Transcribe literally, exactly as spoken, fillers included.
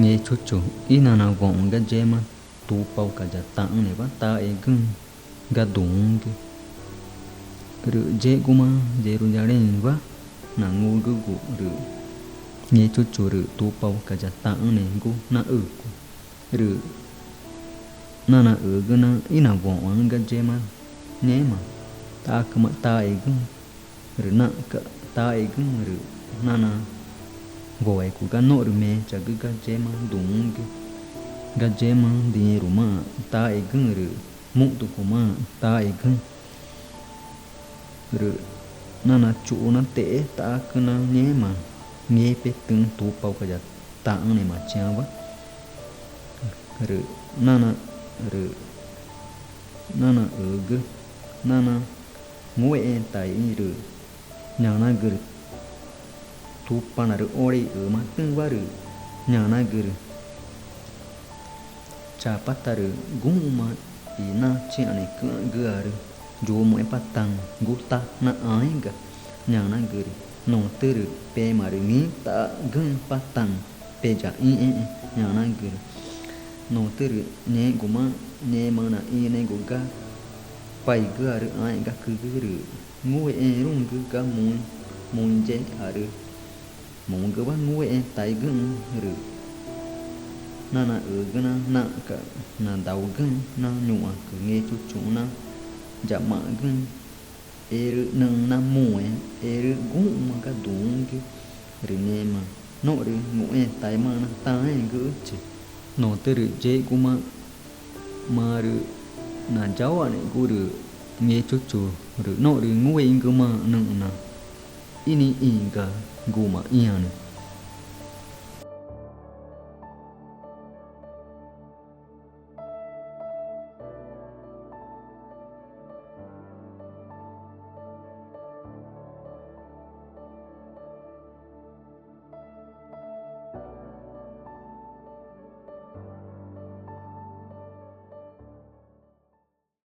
Ngechuchu ínanawoxü̃ ga yema Tupauca ya taxü̃newa taxegüxü̃ ga duü̃xü̃gü. Rü yexguma Yerucharéü̃wa nangugügu rü Ngechuchu rü Tupauca ya taxü̃negu naxücu. Rü nanaxügü na ínawoxü̃ãxü̃ ga yema ngẽma ṯacümaã taxegüxü̃. Rü naxca̱x taxegüxü̃ rü nanawoecu ga norü mechagü ga yema duü̃xü̃gü, ga yema dĩẽrumaã taxegüxü̃ rü muxtucumaã taxegüxü̃. Rü nanachuxna texé ṯacü na ngẽma ngẽpetüxü̃ Tupauca ya taxü̃nematchiãwa. Rü nana, rü nanaxügü na nangúexẽẽtaixü̃ rü ñanagürü: —Tupanaãrü ore i ümatüxü̃wa rü ñanagürü: —Chapata rü guxü̃ma i nachiü̃ãnecüã̱xgüarü yumüxẽpataü̃gu tá naxãéga —ñanagürü. Notürü: —Pema rü ngĩxü̃ taxagüxü̃pataü̃ peya ĩxẽxẽ —ñanagürü. Notürü ngẽxguma ngẽma naxĩnüẽgu ga paigüarü ãẽ̱xgacügü rü ngúexẽẽruü̃gü ga muü̃, muü̃yexarü mugüwa ngúexẽẽtaigüxü̃. Rü nanaxügü na naxca̱x nadaugüxü̃ na ñuxãcü Ngechuchuxü̃ na yama̱xgüxü̃ erü nüxü̃ namuü̃ẽ erü guxü̃ma ga duü̃xü̃gü rü ngẽma norü ngúexẽẽtaemaã nataãẽgüxüchi. Notürü yexguma marü nayauxane̱xgu rü Ngechuchu rü norü ngúexü̃gümaã nüxna ínixĩ ga guma ĩãnü.